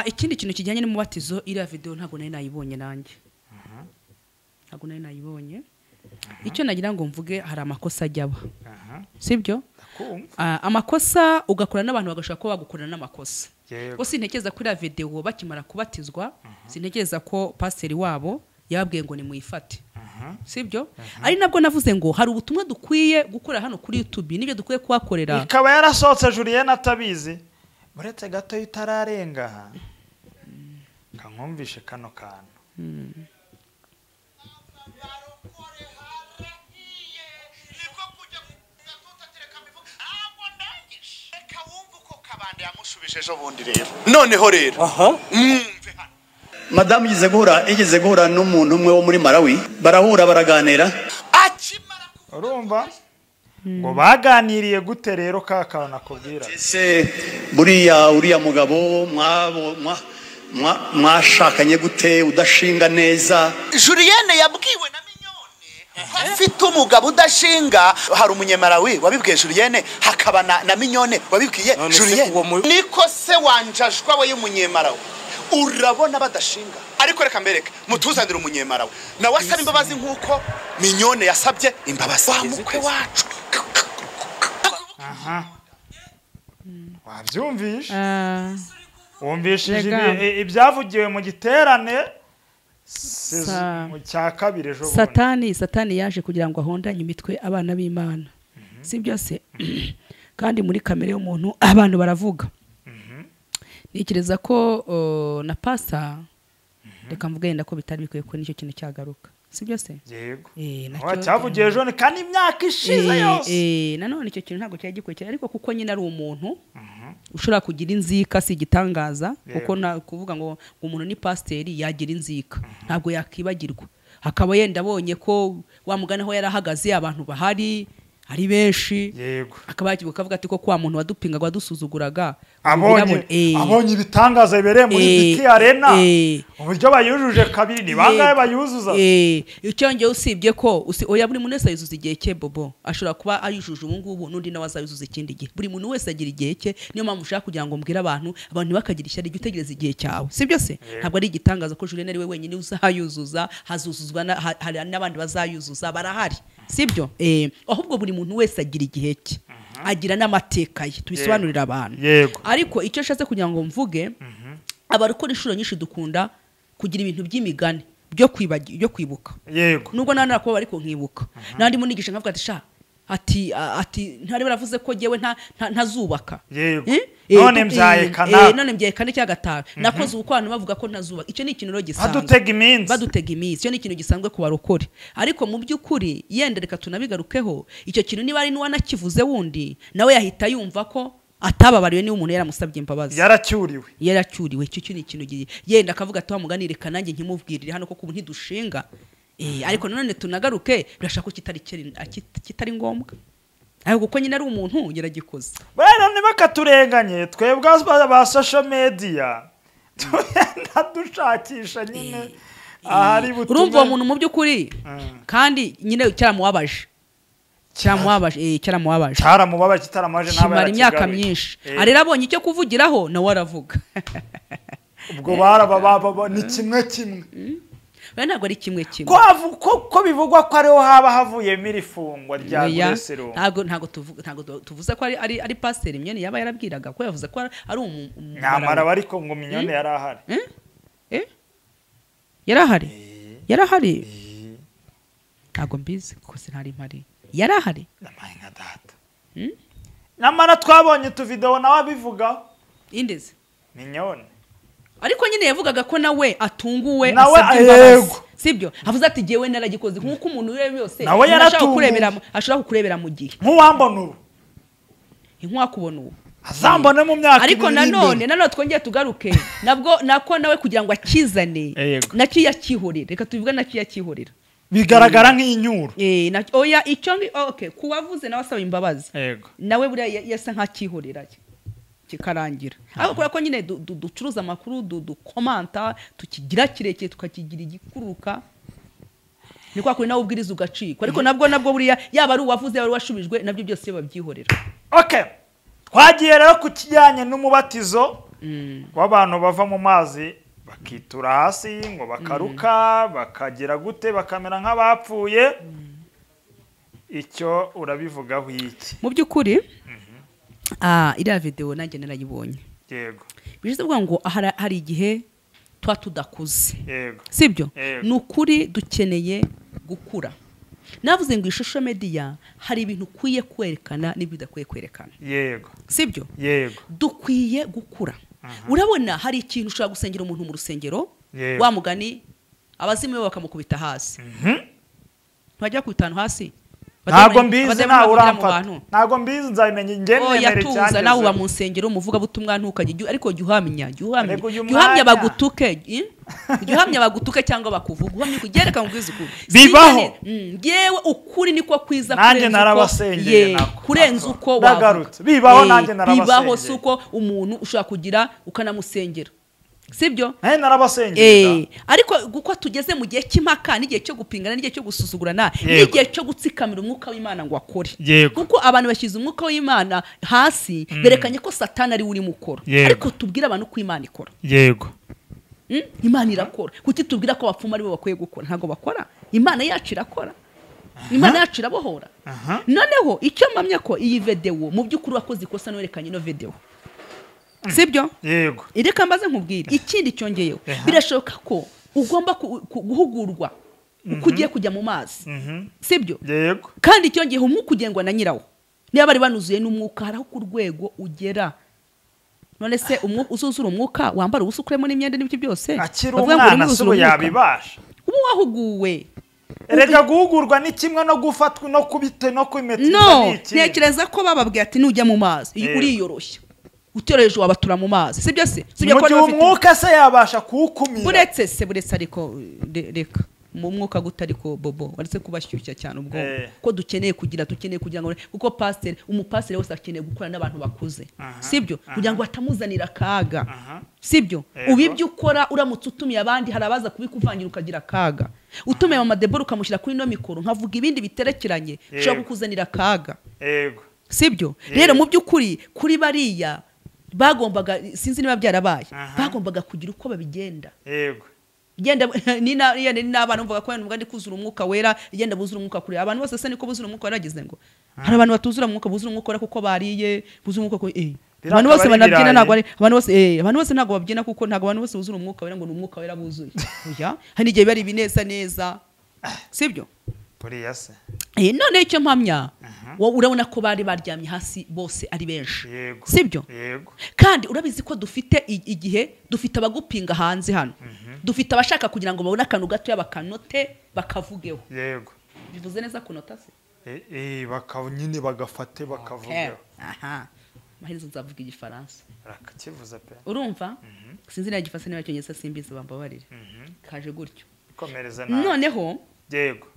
Ikindi kintu kijyanye n'umubatizo, iriya video ntabwo nari nayibonye nanjye. Ntabwo nari nayibonye. Icyo nagira ngo mvuge, hari amakosa ajya aba. Sibyo? Amakosa ugakora n'abantu bagashaka ko bagukorana n'amakosa. Ko sintekereza kuri video bakimara kubatizwa, sintekereza ko pastor wabo yababwiye ngo nimuyifate. Sibyo? Ari nabwo navuze ngo hari ubutumwa dukwiye gukora hano kuri YouTube, nibyo dukwiye kuhakorera. Ikaba yarasohotse Julienne atabizi. Uretse gato itararenga. Kankumvishe kano kantu. Noneho rero madamu yigeze guhura n'umuntu umwe wo muri Malawi, barahura baraganira. Urumva ngo baganiriye gute rero ka kantu nakubwira? Ese buriya uriya mugabo mwashakanye gute udashinga neza? Julienne yabwiwe na Mignone afite umugabo udashinga. Hari umunyemarawi wabibwiye Julienne, hakaba na Mignone wabibwiye Julienne. Niko se wanjajwa we y'umunyemarawi, urabona badashinga. Ariko reka mbereke mutuzanire umunyemarawi nawe asaba imbabazi nkuko Mignone yasabye imbabazi wa mukwe wacu. Aha, wabyumvishe? Wumvishije ibyavugiwe mu giterane cya kabiri ejo bundi. Satani yaje kugira ngo ahondanye imitwe abana b'Imana, si byose. Kandi muri kamere y'umuntu abantu baravuga. Ntekereza ko na pasta reka mvuge yenda ko bitari bikwiye ko nicyo kintu cyagaruka, si byose? Yego, cyavugiye ejo kandi imyaka ishize yose. Nanone icyo kintu ntabwo cyari gikwiye, ariko kuko nyine ari umuntu ushobora kugira inzika, si igitangaza, kuko kuvuga ngo umuntu ni pasiteri yagira inzika ntabwo yakibagirwa. Hakaba yenda abonye ko wa mugani aho yarahagaze abantu bahari ari benshi, akaba yakibuka akavuga ati ko kwa muntu wadupingaga wadusuzuguraga, abonye ibitangaza bibereye muri BK Arena, uburyo bayujuje kabiri ni bangahe bayuzuza? Icyo ngiye usibye ko oya buri muntu wese ayuzuza igihe cye. Bobo ashobora kuba ayujuje ubu ngubu, n'undi nawe azayuzuza ikindi gihe. Buri muntu wese agira igihe cye. Niyo mpamvu ushaka kugira ngo mbwire abantu bakagira ishyari, jya utegereza igihe cyawe, si byo se? Ntabwo ari igitangaza ko Julienne ari we wenyine uzayuzuza, hazuzuzwa hari n'abandi bazayuzuza, barahari, si byo? Ahubwo buri muntu wese agira igihe cye, agira n'amateka ye, tubisobanurira abantu. Ariko icyo nshatse kugira ngo mvuge, abarokora inshuro nyinshi dukunda kugira ibintu by'imigani byo kwibuka. Nubwo nta kuba ariko nkibuka, nandi munigisha nkavuga ati sha ati ntari baravuze ko jewe ntazubaka. None mbyaye kana, none mbyaye kane cya gatanu nakoze ubukwano bavuga ko ntazubaka. Icyo ni ikintu rero gisanzwe, badutega iminsi. Icyo ni ikintu gisanzwe ku barokore. Ariko mu by'ukuri yenda reka tunabigarukeho, icyo kintu niba ari n'uwanakivuze wundi nawe yahita yumva ko atababariwe niba umuntu yaramusabye imbabazi, yaracyuriwe. Icyo ni ikintu yenda akavuga ati wa mugani reka nanjye nkimubwirire hano koko ubu ntidushinga. Ariko nanone tunagaruke, birashaka ko kitari ngombwa, ariko kuko nyine ari umuntu yaragikoze. Bwana ntibakaturenganye twebwe ba social media, tugenda dushakisha nyine ahari butume. Urumva uwo muntu mu by'ukuri kandi nyine cyaramubabaje, cyaramubabaje kitaramaje imyaka myinshi. Arera abonye icyo kuvugiraho nawe aravuga. Ubwo barababa ni kimwe kimwe. Ntabwo ari kimwe kimwe. Ko bivugwa ko ariho haba havuyemo iri fungwa rya Grace Room. Ntabwo tuvuze ko ari pasiteri Mignone yaba yarabwiraga, ko yavuze ko ari nyamara ariko ngo Mignone yari ahari. Yarahari? Ntabwo mbizi kuko sinari mpari. Yarahari? Nka data. Nyamara twabonye utuvideo nawe abivuga. Indeze Mignone. Ariko nyine yavugaga ko nawe atunguwe asabye imbabazi, sibyo? Avuze ati jewe naragikoze nkuko umuntu we yose ashobora kukurebera mu gihe nkuwambona ubu, inkwakubona ubu azambone mu myaka. Ariko nanone twongeye tugaruke nabwo nako nawe kugira ngo akizane nacyo yakihorera, reka tubivuge nacyo yakihorera bigaragara nk'inyuro. Oya icyo okay, kuwavuze nawe asaba imbabazi nawe buriya yasa nk'akihorera kikarangira. Ariko kubera ko nyine ducuruza amakuru, dukomanta, tukigira kirekire, tukakigira igikuruka, ni kwa kuri nawe ubwiriza ugacikwa. Ariko nabwo buriya yaba ari uwavuze yaba ari uwashubijwe, nabyo byose babyihorera. Okay, twagiye rero ku kijyanye n'umubatizo w'abantu bava mu mazi bakitura hasi ngo bakaruka bakagira gute bakamera nk'abapfuye. Icyo urabivugaho iki? Mu by'ukuri iriya video nanjye narayibonye. Yego. Bishize kuvuga ngo hari igihe twa tudakuze. Yego. Sibyo? Ni ukuri dukeneye gukura. Navuze ngo ishusho media hari ibintu ukwiye kwerekana n'ibyo udakwiye kwerekana. Yego. Sibyo? Yego. Dukwiye gukura. Urabona hari ikintu ushobora gusengera umuntu mu rusengero, wa mugani abazimu be bakamukubita hasi. Ntibajya kubita hasi. Ntabwo mbizi nawe uramfata. Ntabwo mbizi nzabimenya njye nemere cyane. Nawe uba mu nsengero umuvuga butumwa ntukajye, ariko jya uhamya, jya uhamya bagutuke, jya uhamya bagutuke cyangwa bakuvuga, uhamye kugereka mu bwiza ukuri. Bibaho. Yewe ukuri niko kwiza nanjye narabasengeye nako. Kurenza uko wavuga. Bibaho nanjye narabasengeye. Bibaho suko umuntu ushobora kugira ukanamusengera. Sibyo? Narabasengera. Ariko guko tugeze mu gihe cy'impaka n'igihe cyo gupingana n'igihe cyo gusuzugurana n'igihe cyo gutsikamira umwuka w'Imana ngo akore. Kuko abantu bashyize umwuka w'Imana hasi berekanye ko Satani ari uri mukora. Ariko tubwira abantu ko Imana ikora. Yego. Imana irakora. Kuki tubwira ko abapfumu ari bo bakwiye gukora? Ntago bakora. Imana yacu irakora. Imana yacu irabohora. Noneho icyo mpamya ko iyi video mu by'ukuri wakoze ikosa n'werekanye no video. Sibyo? Yego. Ireka mbaze nkubwire ikindi cyongeyeho. Birashoboka ko ugomba guhugurwa uko ugiye kujya mu mazi. Sibyo? Yego. Kandi cyongeyeho umwuka ugengwa na nyirawo. Niba bari banuzuye n'umwuka haraho ku rwego ugera. None se umwuka uzuzura umwuka wambara ubusa ukuremo n'imyenda n'ibyo byose. Akiri umwana se yabibasha. Ubu wahuguwe. Erega guhugurwa ni kimwe no gufatwa no kubite no kwimeteza ni iki. No, ntekereza ko bababwiye ati nujya mu mazi uriyoroshya. Utereje wabatura mu mazi. Sibyo se? Sibyo ko umwuka se yabasha kuwukumira. Buretse se buretse ariko reka mu mwuka gutariko bobo waretse kubashyushya cyane ubwo ko dukeneye kugira ngo kuko pastor umupastor wese akeneye gukora n'abantu bakuze. Sibyo? Kugira ngo batamuzanira akaga. Sibyo? Ubibyo ukora uramutse utumiye abandi harabaza kubikuvangira ukagira akaga. Utumiye mama Deborah ukamushyira kuri no mikoro nkavuga ibindi biterekeranye ushobora kukuzanira akaga. Yego. Sibyo? Rero mu by'ukuri kuri bariya bagombaga sinzi niba byarabaye bagombaga kugira uko babigenda. Yego. Genda ni n'abana mvuga ko ndi kuzura umwuka wera igenda buzura umwuka kuri abantu bose se niko buzura umwuka waragize ngo hari abantu batuzura umwuka buzura umwuka kuko bariye buzura umwuka ko abantu bose banabyina ntago ari abantu bose abantu bose ntago babyina kuko ntago abantu bose buzura umwuka wera ngo ni umwuka wera buzuye. Oya hari igihe bari bineza neza. Sibyo? Buriya se. None icyo mpamya urabona ko bari baryamye hasi bose ari benshi. Sibyo? Yego. Kandi urabizi ko dufite igihe dufite abagupinga hanze hano. Dufite abashaka kugira ngo babone akantu gato bakanote bakavugeho. Yego. Bivuze neza kunota se? Nyine bagafate bakavugeho. Aha. Maherezo nzavuga igifaransa. Rakakivuze pe. Urumva? Sinzi niba igifaransa niba cyongereza simbizi bambabarire. Kaje gutyo. Komereza nawe. Noneho yego.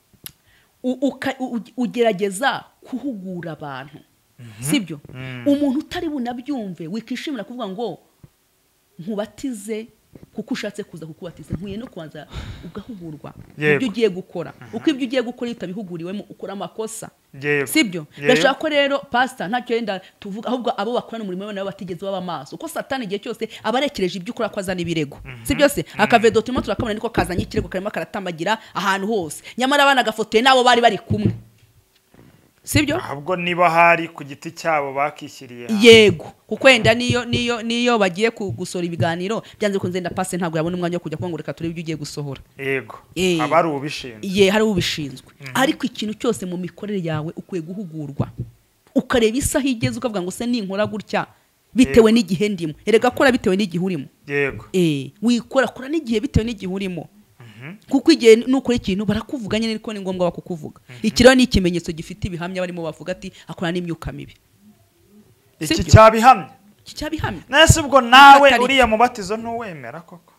Ugerageza kuhugura abantu. Sibyo? Umuntu utari bunabyumve wikishimira kuvuga ngo nkubatize kuko ushatse kuza kukubatiza nkuye no kubanza ugahugurwa ibyo ugiye gukora. Uko ibyo ugiye gukora utabihuguriwemo ukora amakosa. Sibyo? Ndashaka ko rero pastor ntacyo yenda tuvuga ahubwo abo bakorana umurimo nabo batigeze baba maso. Uko Satani igihe cyose abarekereje ibyo ukora ko azana ibirego. Sibyo se? Akavedo turimo turakabona niko kazanye ikirego karimo karatambagira ahantu hose. Nyamara abana gafotoye nabo bari bari kumwe. Sibyo? Ahubwo niba hari ku giti cyabo bakishyiriye. Yego. Kuko wenda niyo bagiye gusora ibiganiro byanze kunze nda passe ntabwo yabona umwanya wo kujya kuvuga ngo reka turebe ibyo ugiye gusohora. Yego. Abari ubishinzwe. Ye hari ubishinzwe. Ariko ikintu cyose mu mikorere yawe ukwiye guhugurwa. Ukareba isaha igeze ukavuga ngo se ninkora gutya bitewe n'igihe ndimo. Erega kora bitewe n'igihe urimo. Yego. Wikora kora n'igihe bitewe n'igihe urimo. Kuko igihe nukora ikintu barakuvuga nyine ariko ni ngombwa bakukuvuga. Ikiro ni ikimenyetso gifite ibihamya barimo bavuga ati akora n'imyuka mibi. Iki cyabihamya. Iki cyabihamya. Nese ubwo nawe uriya mubatizo ntuwemera koko?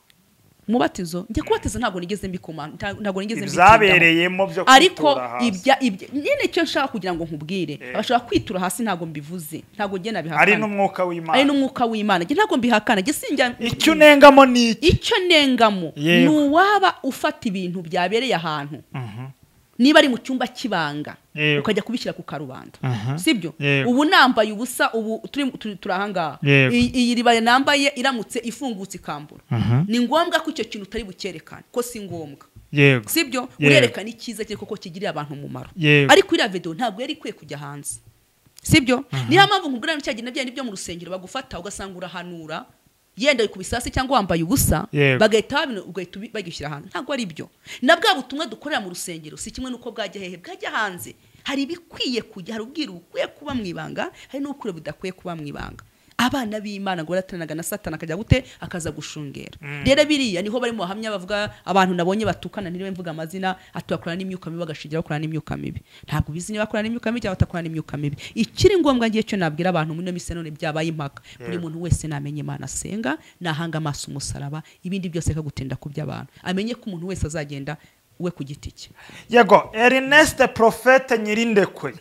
Mubatizo njye kubatiza ntago nigeze mbikoma ntago nigeze mbikoma. Byo ariko ibya nyine icyo nshaka kugira ngo nkubwire abashaka kwitura hasi ntago mbivuze ntago njye nabihakana. Ari n'umwuka w'Imana. Ari n'umwuka w'Imana. Njye ntago mbihakana njye sinjya. Icyo unengamo ni iki? Icyo nengamo ni uwaba ufata ibintu byabereye ahantu. Niba ari mu cyumba cy'ibanga ukajya kubishyira ku karubanda. Sibyo? Ubu nambaye ubusa ubu turi turahangaha. Iyi ribaye nambaye iramutse ifungutse ikambura. Ni ngombwa ko icyo kintu utari bucyerekane ko si ngombwa. Yego. Sibyo? Urerekana icyiza cye koko kigirira abantu umumaro. Ariko iriya video ntabwo yari ikwiye kujya hanze. Sibyo? Niyo mpamvu nkubwira n'icyo gihe nabyo byo mu rusengero bagufata ugasanga urahanura yenda kubisasi cyangwa wambaye ubusa bagahita ugahita bagishyira hanze. Ntabwo ari byo. Na bwa butumwa dukorera mu rusengero si kimwe nuko bwajya hehe bwajya hanze. Hari ibikwiye kujya, hari ubwiru bukwiye kuba mu ibanga, hari n'ukure budakwiye kuba mu ibanga. Abana b'Imana ngo barateranaga na Satani akajya gute akaza gushungera. Rero biriya niho bari mu bahamya bavuga abantu nabonye batukana ntiriwe mvuga amazina atubakorana n'imyuka mibi bagashigira bakorana n'imyuka mibi. Ntabwo bizi niba bakorana n'imyuka mibi cyangwa batakorana n'imyuka mibi. Ikiri ngombwa ngiye cyo nabwira abantu muri mise none byabaye impaka. Buri muntu wese namenye Imana asenga, nahanga amaso umusaraba, ibindi byose kagutinda ku by'abantu. Amenye ko umuntu wese azagenda we ku giti cye. Yego, Ernest Prophète Nyirindekwe.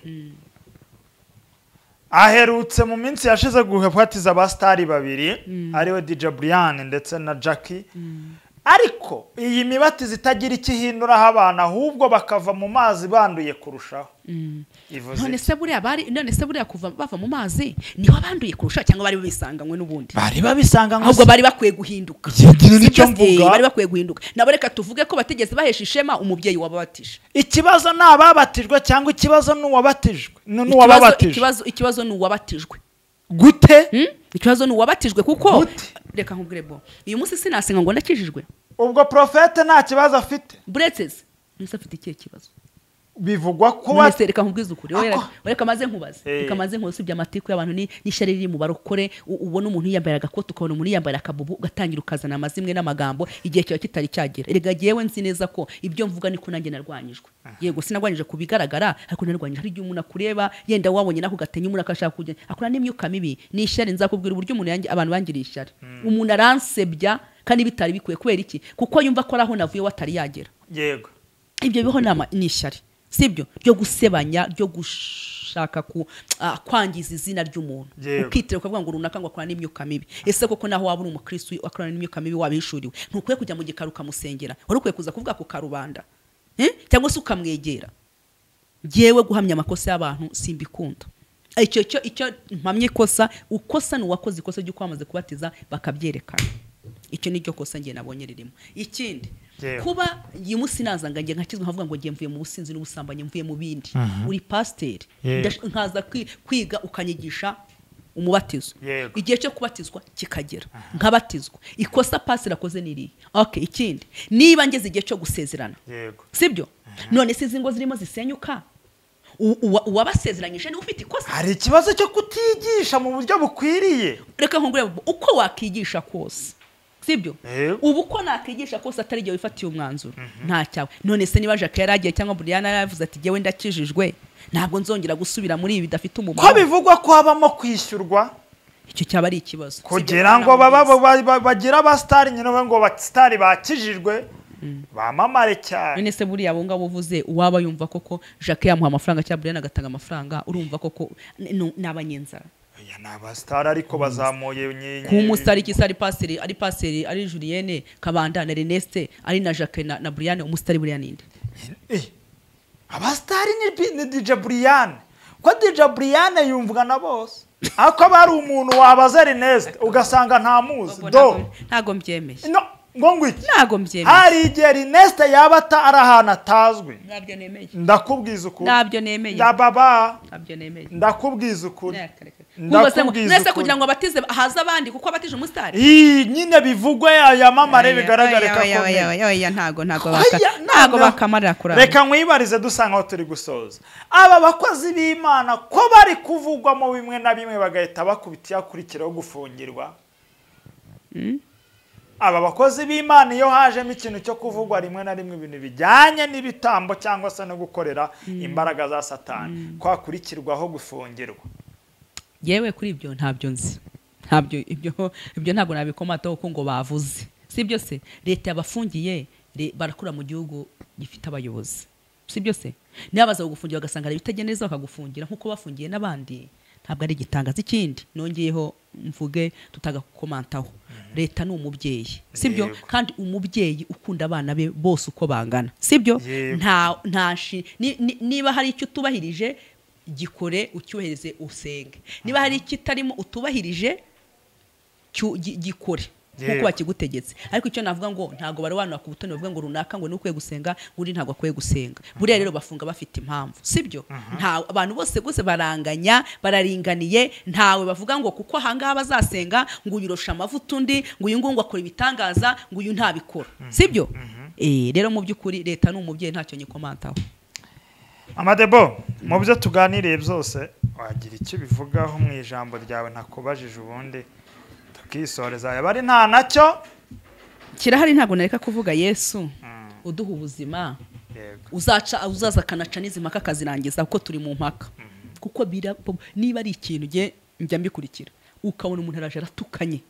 Aherutse mu minsi yashize guhepatiza abastari babiri ariwe DJ Brian ndetse na Jackie. Ariko iyi mibatizo itagira ikihinduraho abana ahubwo bakava mu mazi banduye kurushaho. None se buriya bari none se buriya kuva bava mu mazi niho banduye kurushaho cyangwa bari babisanganywe n'ubundi? Bari babisanganywe ahubwo bari bakwiye guhinduka. Bari bakwiye guhinduka. Nabo reka tuvuge ko batigeze bahesha ishema umubyeyi wababatije. Ikibazo ni ababatijwe cyangwa ikibazo ni uwabatijwe? N'uwababatijwe. Ikibazo ni uwabatijwe. Gute? Ikibazo ni uwabatijwe kuko reka nkubwire bo. Uyu munsi sinasenga ngo ndakijijwe. Ubwo Prophète nta kibazo afite. Buretse nise afite ikihe kibazo? Bivugwa ko none reka nkubwize ukuri. Reka maze nkubaze. Reka maze nkubaze ibya amatiku y'abantu ni n'ishyari riri mu barokore. Ubona umuntu yiyambara agakoto ukabona umuntu yiyambara akabubu ugatangira ukazana amazimwe n'amagambo igihe kiba kitari cyagera. Erega jewe nzi neza ko ibyo mvuga niko nanjye narwanyijwe. Yego sinarwanyije kubigaragara ariko narwanyije. Hari igihe umuntu akureba yenda wabonye nako gatenya umuntu akashaka kujya akora n'imyuka mibi n'ishyari. Nzakubwira uburyo umuntu yanjye abantu bangiriye ishyari. Umuntu aransebya kandi bitari bikwiye kubera iki? Kuko yumva ko araho navuye watari yagera. Yego ibyo biho nama n'ishyari. Sibyo ryo gusebanya ryo gushaka kwangiza izina ry'umuntu ukitira ukavuga ngo runaka ngo akora n'imyuka mibi. Ese koko naho waba uri umukristo akora n'imyuka mibi wabishuriwe ntukwiye kujya mu gikari ukamusengera, wari ukwiye kuza kuvuga ku karubanda cyangwa se ukamwegera. Jewe guhamya amakosa y'abantu simbikunda. Icyo mpamye ikosa ukosa ni uwakoze ikosa ryo kwamaze kubatiza bakabyerekana. Icyo niryo kosa ngiye nabonye ririmo. Ikindi kuba uyu munsi nazanga ngiye nkakizwa nkavuga ngo ngiye mvuye mu businzi n'ubusambanyi mvuye mu bindi. Uri pasiteri nkaza kwiga ukanyigisha umubatizo. Igihe cyo kubatizwa kikagera nkabatizwa. Ikosa pasiteri akoze niri. Okay, ikindi niba ngeze igihe cyo gusezerana. Sibyo? None se izi ngo zirimo zisenyuka uwabasezeranyije ni ufite ikosa. Hari ikibazo cyo kutigisha mu buryo bukwiriye. Reka nkongere uko wakigisha kose. Sibyo? Ubu ko nakigisha kose atari igihe wifatiye umwanzuro nta cyawe. None se niba Jacques yaragiye cyangwa Brian yaravuze ati jewe ndakijijwe ntabwo nzongera gusubira muri ibi bidafite umumaro. Ko bivugwa ko habamo kwishyurwa icyo cyaba ari ikibazo. Kugira ngo bagira abastari nyine ngo abastari bakijijwe bamamare cyane. None se buriya abo ngabo uvuze uwaba yumva koko Jacques yamuha amafaranga cyangwa Brian agatanga amafaranga urumva koko n'abanyenzara. Ya nabastari ariko bazamuye ku musitari kisari paseri ari paseri ari Julienne Kabanda na Ernest ari na Jacques na Brian umusitari buriya ninde? Abastari ni DJ Brian. Ko DJ Brian yumvwa na bose. Ako bari umuntu wabaza Ernest ugasanga nta muzi do. Ntago mbyemeye. No ngo iki? Ntago mbyemeye. Hari igihe Ernest yaba ari ahantu atazwi. Ntabyo nemeye. Ndakubwiza ukuri. Ntabyo nemeye. Ndababa. Ntabyo nemeye. Ndakubwiza ukuri. Nese kugira ngo abatize haza abandi kuko abatije umusitari. Nyine bivugwe yamamare bigaragare ko oya ntago ntago bakamarira kurara. Reka nkwibarize dusanga aho turi gusoza. Aba bakozi b'Imana ko bari kuvugwa mu bimwe na bimwe bagahita bakubita yakurikiraho gufungirwa. Aba bakozi b'Imana iyo hajemo ikintu cyo kuvugwa rimwe na rimwe ibintu bijyanye n'ibitambo cyangwa se no gukorera imbaraga za Satani kwakurikirwaho gufungirwa. Yewe kuri ibyo ntabyo nzi. Ntabyo ibyo ntabwo nabikomataho ko ngo bavuze. Sibyo se leta yabafungiye barakura mu gihugu gifite abayobozi. Sibyo se nibaza kugufungira bagasanga ari bitageneza bakagufungira nkuko bafungiye n'abandi ntabwo ari igitangaza. Ikindi nongeyeho mvuge tutagakomantaho. Leta ni umubyeyi. Sibyo? Kandi umubyeyi ukunda abana be bose uko bangana. Sibyo? Nta niba hari icyo utubahirije gikore ucyuhereze usenge. Niba hari ikitarimo utubahirije gikore nkuko bakigutegetse. Ariko icyo navuga ngo ntago barobanura ku butoni bavuga ngo runaka ngo nukwiye gusenga undi ntago akwiye gusenga. Buriya rero bafunga bafite impamvu. Sibyo? Nta abantu bose gose baranganya bararinganiye ntawe bavuga ngo kuko ahangaha bazasenga ngo uyirosha amavuta undi ngo uyu ngo akora ibitangaza ngo uyu ntabikora. Sibyo? Rero mu by'ukuri leta ni umubyeyi ntacyo nyikomantaho. Amadebo mu byo tuganiriye byose Wagira icyo bivugaho mu ijambo ryawe ntakubajije, ubundi tukisoreza. Yaba ari nta nacyo kirahari, ntabwo nareka kuvuga Yesu uduha ubuzima, uzaca uzaza akanaca n'izi mpaka akazirangiza, kuko turi mu mpaka. Kuko niba ari ikintu njya mbikurikira, ukabona umuntu araje aratukanye,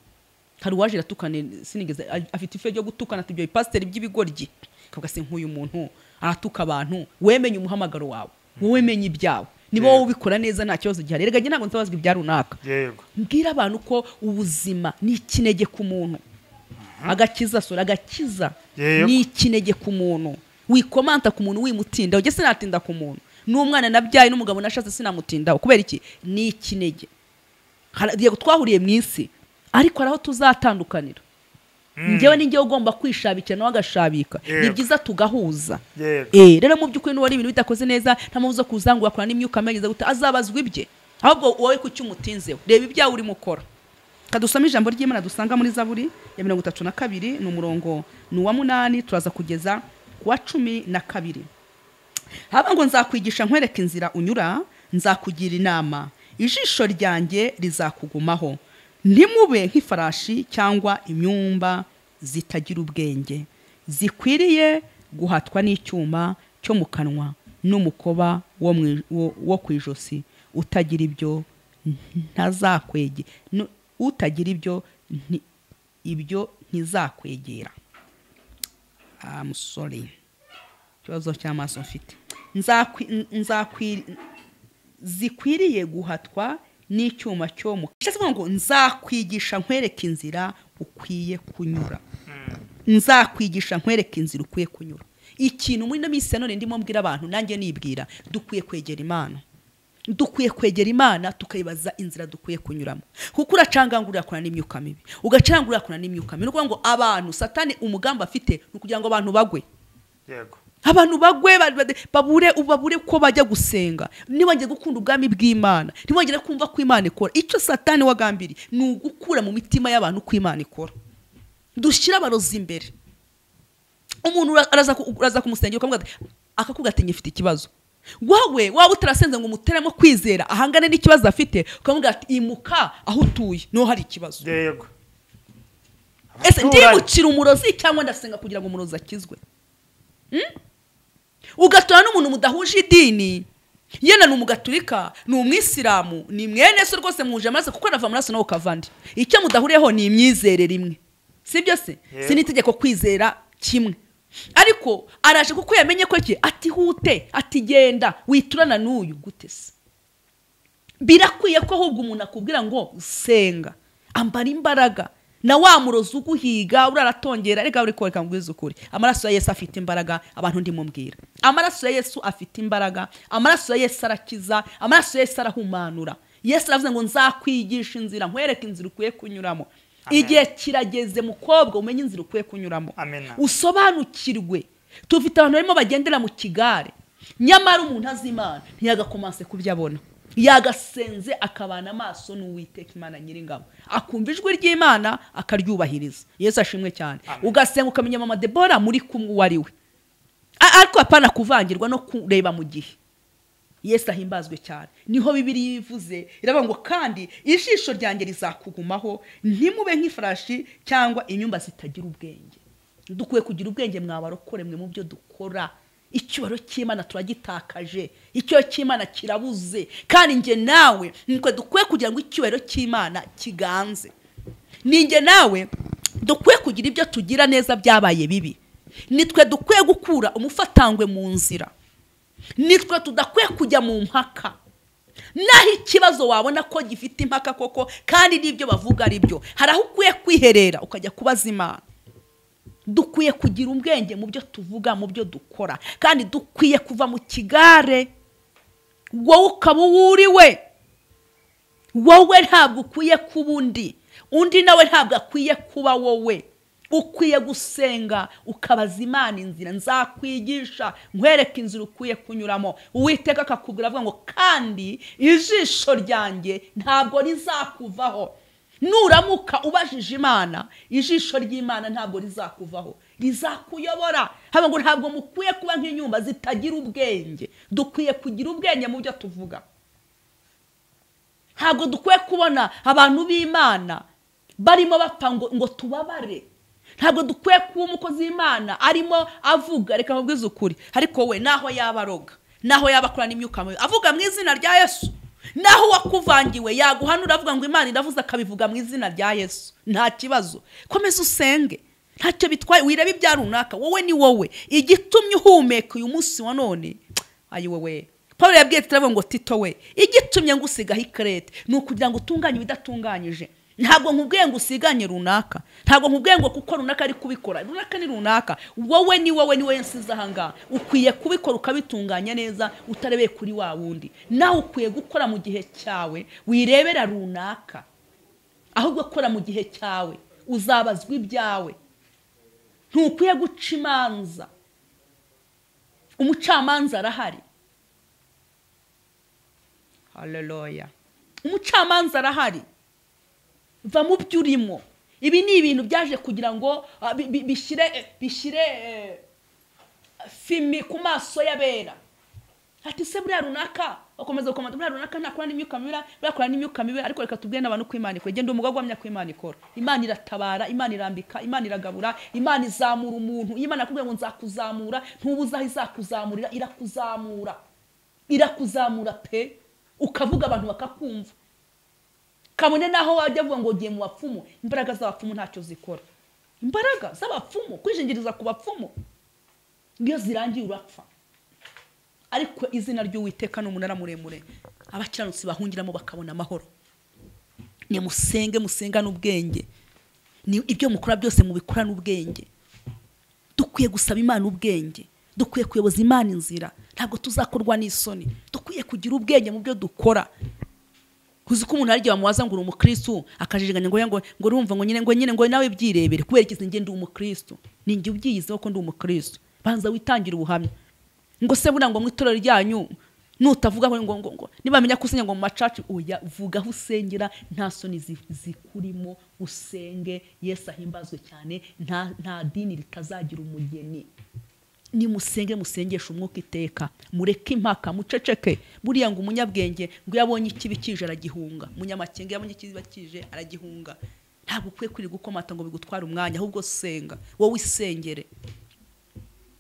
hari uwaje aratukane sinigeze afite ife ryo gutukana, ati ibyo bipasiteri by'ibigoryi, kavuga se nk'uyu muntu aratuka abantu. Wemenye umuhamagaro wawe, wowe menye ibyawe, niba wowe ubikora neza nta kibazo gihari. Erega njye ntabwo nzabazwa ibya runaka. Mbwira abantu ko ubuzima ni ikinege ku muntu, agakiza sura agakiza ni ikinege ku muntu. Wikomanta ku muntu wimutinda, ujye sinatinda ku muntu, n'umwana nabyaye n'umugabo nashatse sinamutindaho. Kubera iki? Ni ikinege. Yego twahuriye mu isi, ariko araho tuzatandukanira. Njyewe ni njyewe ugomba kwishabikira nawe agashabika. Ni byiza tugahuza. Rero mu by'ukuri n'uwari ibintu bidakoze neza, nta mpamvu zo kuzangura akora n'imyuka myiza gute, azabazwa ibye. Ahubwo wowe kuki umutinzeho? Reba ibyawe urimo ukora. Kadusoma ijambo ry'Imana dusanga muri Zaburi ya 32, ni umurongo ni uwa 8 turaza kugeza kuwa 12. Haba ngo nzakwigisha nkwereka inzira unyura, nzakugira inama, ijisho ryanjye rizakugumaho. Ntimube nk'ifarashi cyangwa imyumba zitagira ubwenge, zikwiriye guhatwa n'icyuma cyo mu kanwa n'umukoba wo ku ijosi. Utagira ibyo ntazakwege, utagira ibyo ibyo ntizakwegera. I'm sorry, ikibazo cy'amaso mfite. Zikwiriye guhatwa n'icyuma cyo mu kanwa. Ngo nzakwigisha nkwereka inzira ukwiye kunyura. Nzakwigisha nkwereka inzira ukwiye kunyura. Ikintu muri ino minsi ya none ndimo mbwira abantu, nanjye nibwira, dukwiye kwegera Imana. Dukwiye kwegera Imana tukayibaza inzira dukwiye kunyuramo. Kuko uracangangurira akora n'imyuka mibi, ugacangurira akora n'imyuka mibi. Nukuvuga ngo abantu Satani umugambi afite ni ukugira ngo abantu bagwe. Yego. Abantu bagwe babure ko bajya gusenga, nibongere gukunda ubwami bw'Imana, nibongere kumva ko Imana ikora. Icyo Satani wagambiri ni ugukura mu mitima y'abantu ko Imana ikora. Dushyira abarozi imbere. Umuntu araza kumusengera ukamubwira akakubwira ati ngifite ikibazo. Wowe waba utarasenze ngo umuteremo kwizera ahangane n'ikibazo afite, ukamubwira ati imuka aho utuye niho hari ikibazo. Yego. Ese ndimukira umurozi cyangwa ndasenga kugira ngo umurozi akizwe? Ugatora n'umuntu mudahuje idini, yena ni umugaturika, ni umwisilamu, ni mwene so rwose muhuje amaraso, kuko anava amaraso nawe ukava andi. Icyo mudahuriyeho ni imyizerere imwe, sibyo se? Si n'itegeko kwizera kimwe. Ariko araje kuko yamenye ko iki atihute, atigenda witurana n'uyu gute se? Birakwiye ko ahubwo umuntu akubwira ngo senga, ambara imbaraga, na wa murozi uguhiga uraratongera. Reka uri koreka ngwiza ukuri, amaraso ya Yesu afite imbaraga. Abantu ndimubwira, amaraso ya Yesu afite imbaraga, amaraso ya Yesu arakiza, amaraso ya Yesu arahumanura. Yesu aravuze ngo nzakwigisha inzira, nkwereke inzira ukwiye kunyuramo. Igihe kirageze mukobwa umenye inzira ukwiye kunyuramo, usobanukirwe. Tufite abantu barimo bagendera mu kigare, nyamara umuntu azi Imana ntiyagakomanse kubyo abona, yagasenze akabana amaso n'Uwiteka Imana Nyiringabo, akumva ijwi ry'Imana akaryubahiriza. Yesu ashimwe cyane. Ugasenga ukamenya mama Debora muri kumwe uwo ari we, ariko apana kuvangirwa no kureba mu gihe. Yesu ahimbazwe cyane. Niho Bibiliya ivuze iravuga ngo kandi ijisho ryanjye rizakugumaho, ntimube nk'ifarashi cyangwa inyumba zitagira ubwenge. Dukwiye kugira ubwenge mwabarokore mwe mu byo dukora. Icyubahiro cy'Imana turagitakaje, icyubahiro cy'Imana kirabuze, kandi njye nawe nitwe dukwiye kugira ngo icyubahiro cy'Imana kiganze. Ninjye nawe dukwiye kugira ibyo tugira neza byabaye bibi. Nitwe dukwiye gukura umufatangwe mu nzira. Nitwe tudakwiye kujya mu mpaka. Naho ikibazo wabona ko gifite impaka koko kandi n'ibyo bavuga ari byo, hari aho ukwiye kwiherera ukajya kubaza Imana. Dukwiye kugira ubwenge mu byo tuvuga, mu byo dukora, kandi dukwiye kuva mu kigare. Wowe ukaba uwuriwe, wowe ntabwo ukwiye kuba undi, undi nawe ntabwo akwiye kuba wowe. Ukwiye gusenga ukabaza Imana inzira. Nzakwigisha nkwereke inzira ukwiye kunyuramo. Uwiteka akakubwira avuga ngo kandi ijisho ryanjye ntabwo rizakuvaho. Nuramuka ubajije Imana, ijisho ry'Imana ntabwo rizakuvaho, rizakuyobora. Haba ngo ntabwo mukwiye kuba nk'inyumba zitagira ubwenge. Dukwiye kugira ubwenge mu byo tuvuga. Ntabwo dukwiye kubona abantu b'Imana barimo bapfa ngo tubabare. Ntabwo dukwiye kuba umukozi w'Imana arimo avuga, reka mubwize ukuri, ariko we naho yaba aroga, naho yaba akora n'imyuka mibi, avuga mu izina rya Yesu. Naho wakuvangiwe yaguhanura avuga ngo Imana iravuze, akabivuga mu izina rya Yesu, nta kibazo. Komeza usenge, ntacyo bitwaye, wirebe ibya runaka, wowe ni wowe. Igitumye uhumeka uyu munsi wa none, ayi wowe. Paul yabwiye Tito ngo Tito we, igitumye ngusigaho ikrete ni ukugira ngo utunganye ibidatunganyije. Ntabwo nkubwiye ngo usiganye runaka, ntabwo nkubwiye ngo kuko runaka ari kubikora, runaka ni runaka, wowe ni wowe, ni wowe nsize aha ngaha. Ukwiye kubikora ukabitunganya neza utarebeye kuri wa wundi. Nawe ukwiye gukora mu gihe cyawe, wirebera runaka, ahubwo kora mu gihe cyawe, uzabazwa ibyawe. Ntukwiye guca imanza, umucamanza arahari. Haleluya, umucamanza arahari. Va mu byo urimo. Ibi ni ibintu byaje kugira ngo bishyire fimi ku maso y'abera. Ati se buriya runaka bakomeza gukomanda, buriya runaka ntakora n'imyuka mibi, buriya n'imyuka mibi, ariko reka tubwire n'abantu ko Imana ikora. Genda umugabo wamenya ko Imana ikora. Imana iratabara, Imana irambika, Imana iragabura, Imana izamura umuntu. Imana yakubwiye ngo nzakuzamura, ntubuze aho izakuzamurira, irakuzamura. Irakuzamura pe, ukavuga abantu bakakumva. Kabone naho wajya avuga ngo ugiye mu bapfumu, imbaraga z'abapfumu ntacyo zikora. Imbaraga z'abapfumu, kwijingiriza ku bapfumu, iyo zirangiye urapfa. Ariko izina ry'Uwiteka ni umunara muremure, abakiranutsi bahungiramo bakabona amahoro. Ni musenge, musengane ubwenge. Ni ibyo mukora byose mubikora n'ubwenge. Dukwiye gusaba Imana ubwenge, dukwiye kuyoboza Imana inzira, ntabwo tuzakorwa n'isoni. Dukwiye kugira ubwenge mu byo dukora. Kuzi ko umuntu arya bamubaza ngo uri umukristo, akajijiganya ngo ngo urumva ngo nyine ngo nawe byirebere, kubera iki nge ndi umukristo, ni nge ubyiyizeho ko ndi umukristo. Banza witangira ubuhamya. Ngo se buriya ngo mu itorero ryanyu nutavuga ngo ngo ngo nibamenya ko usenya ngo mu macaci, oya, vuga aho usengera, nta soni zikurimo, usenge Yesu ahimbazwe cyane. Nta dini ritazagira umugeni. Ni musenge, musengesha umwuka iteka, mureke impaka, muceceke. Buriya ngo umunyabwenge ngo yabonye ikibi kije aragihunga, umunyamakenga yabonye ikibi kije aragihunga. Ntabwo ukwiye kwirirwa ukomata ngo bigutware umwanya, ahubwo senga, wowe isengere.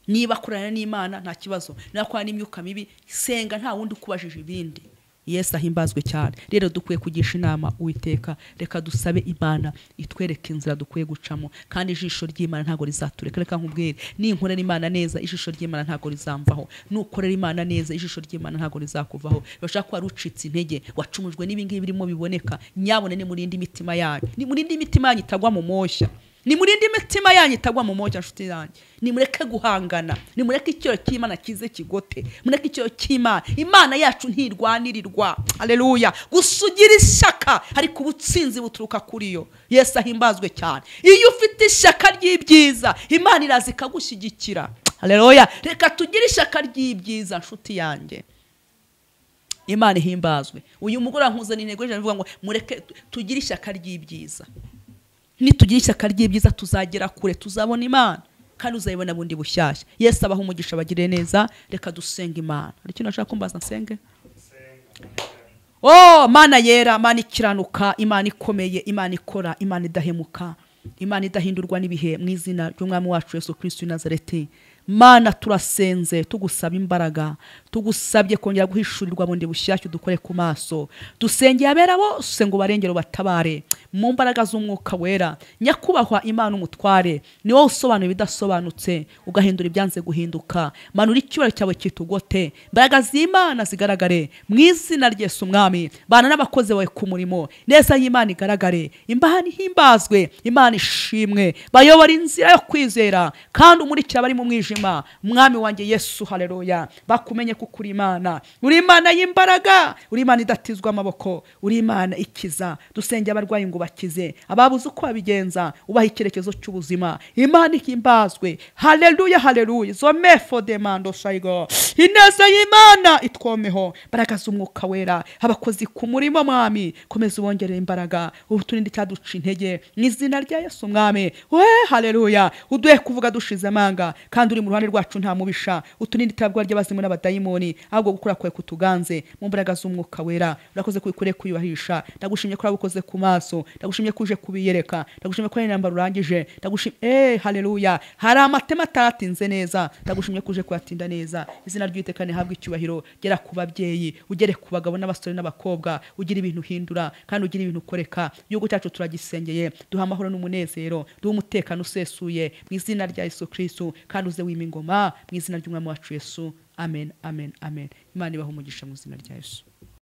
Niba akorana n'Imana nta kibazo, niba akorana n'imyuka mibi senga, nta wundi ukubajije ibindi. Yesu ahimbazwe cyane. Rero dukwiye kugisha inama Uwiteka, reka dusabe Imana itwereke inzira dukwiye gucamo, kandi ijisho ry'Imana ntago rizatureka. Reka nkubwire, ninkorera Imana neza ijisho ry'Imana ntago rizamvaho, nukorera Imana neza ijisho ry'Imana ntago rizakuvaho. Bashaka ko warucitse intege, wacumujwe n'ibingibi birimo biboneka, nyabone ni murindi imitima yanyu, ni murindi imitima yanyu itagwa mu moshya, ni murindi imitima yanyu itagwa mu moshya. Nshuti yanjye, nimureke guhangana, nimureke icyo cy'Imana kize kigote, mureke icyo cy'Imana. Imana yacu ntirwanirirwa. Haleluya. Gusugira ishyaka, ariko ubutsinzi buturuka kuri yo. Yesu ahimbazwe cyane. Iyo ufite ishyaka ry'ibyiza, Imana iraza ikagushyigikira. Haleluya. Reka tugire ishyaka ry'ibyiza, nshuti yanjye. Imana ihimbazwe. Uyu mugore nkuzana intego y'ijana ivuga ngo mureke tugire ishyaka ry'ibyiza. Nitugira ishyaka ry'ibyiza tuzagera kure, tuzabona Imana, kandi uzayibona bundi bushyashya. Yesu abaha umugisha, bagire neza. Reka dusenga Imana. Hari ikintu nashaka kumbaza? Nsenge. Oh, Mana yera, Mana ikiranuka, Imana ikomeye, Imana ikora, Imana idahemuka, Imana idahindurwa n'ibihe, mu izina ry'Umwami wacu Yesu Kristo w'i Nazareti. Mana turasenze, tugusaba imbaraga, tugusabye kongera guhishurirwa bundi bushyashya, dukore ku maso. Dusengeye abera bose ngo barengere batabare mu mbaraga z'umwuka wera. Nyakubahwa Imana umutware, ni wowe usobanura ibidasobanutse, ugahindura ibyanze guhinduka. Manura icyubahiro cyawe kitugote, imbaraga z'Imana zigaragare mu izina rya Yesu Umwami. Bana n'abakozi bawe ku murimo, neza y'Imana igaragare, Imana ihimbazwe, Imana ishimwe. Bayobora inzira yo kwizera, kandi umurikira abari mu mwijima. Mwami wanjye Yesu, haleluya, bakumenye kuko uri Imana, uri Imana y'imbaraga, uri Imana idatizwa amaboko, uri Imana ikiza. Dusenge abarwayi ngo bakize, ababuze uko babigenza ubaha icyerekezo cy'ubuzima. Imana ihimbazwe. Haleluya, haleluya. Zomefo demando shaigo. Ineza y'Imana itwomeho, imbaraga z'umwuka wera, abakozi ku murimo Mwami, komeza ubongerere imbaraga, uturinde icyaduca intege mu izina rya Yesu Mwami. We haleluya, uduhe kuvuga dushize amanga, kandi uri mu ruhande rwacu nta mubisha. Uturinde iterabwoba ry'abazimu n'abadayimoni, ahubwo gukora kwawe kutuganze mu mbaraga z'umwuka wera. Urakoze kubikore kuyubahisha. Ndagushimye ko wabukoze ku maso, ndagushimye ko uje kubiyereka, ndagushimye ko intambara urangije, ndagushimye haleluya. Hari amatema ataratinze neza, ndagushimye ko uje kuyatinda neza. Izina ry'Uwiteka rihabwe icyubahiro. Gera ku babyeyi, ugere ku bagabo n'abasore n'abakobwa, ugira ibintu uhindura kandi ugira ibintu ukoreka. Igihugu cyacu turagisengeye, duha amahoro n'umunezero, duha umutekano usesuye mu izina rya Yesu Kristo, kandi uze wima ingoma mu izina ry'Umwami wacu Yesu. Amen, amen, amen. Imana ibahe umugisha mu izina rya Yesu.